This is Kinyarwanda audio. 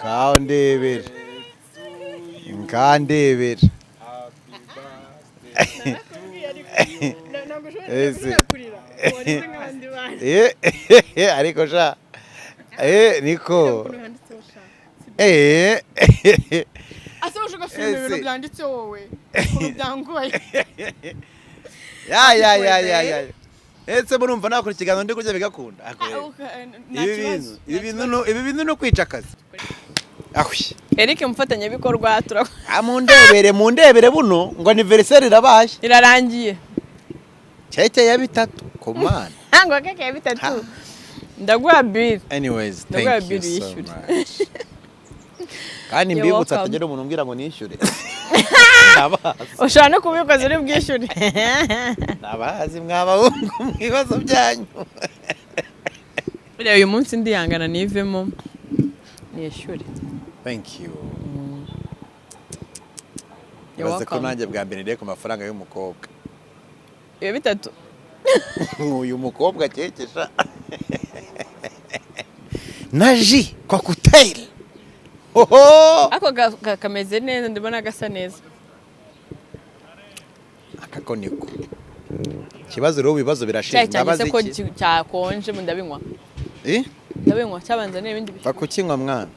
Kaho ndebera. Nkandebera. Ntabwo ushobora Ese. kurira warize nk'abandi bana. Ariko sha. Niko. Ukuntu handitseho sha. Ase uje ugasoma Ese. ibintu byanditse wowe ukuntu byangoye. Ya ya ya ya ya. Ese murumva nakora ikiganiro ndi kurya bigakunda. Ah, Ako, nta Ibi kibazo, bintu, ibi nta bintu kibazo. ibi bintu no kwica akazi. Ahwi. Eric umufatanyabikorwa Ah, mundebere mundebere buno ngo anniversaire irabaye. Irarangiye. Keke ya bitatu. Komana. Ngo keke ya bitatu. Ndaguha bill. Anyways, Ndaguha thank you bill so yishyure. much. Kandi You're mbibutsa welcome. atagira umuntu umbwira ngo nishyure. Ndabazi. Ushobora no kubikoza uri bwishyure. Ndabazi mwabahungu mu bibazo byanyu. Buriya uyu munsi ndihangana nivemo nishyure. Thank you. You're Ibaze ko welcome. nanjye bwa mbere ngiye ku mafaranga y'umukobwa. Iyo bitatu. Uyu mukobwa akekesha. Na jus cocktail. Hoho! Ako kameze neza, ndabona gasa neza. Aka ko niko. Ikibazo rero ibibazo birashize. Icyayi cyanjye Ndabaza se ko iki? cyakonje ndabinywa. Eh? Ndabinywa cyabanza n'ibindi Va kukinywa mwana.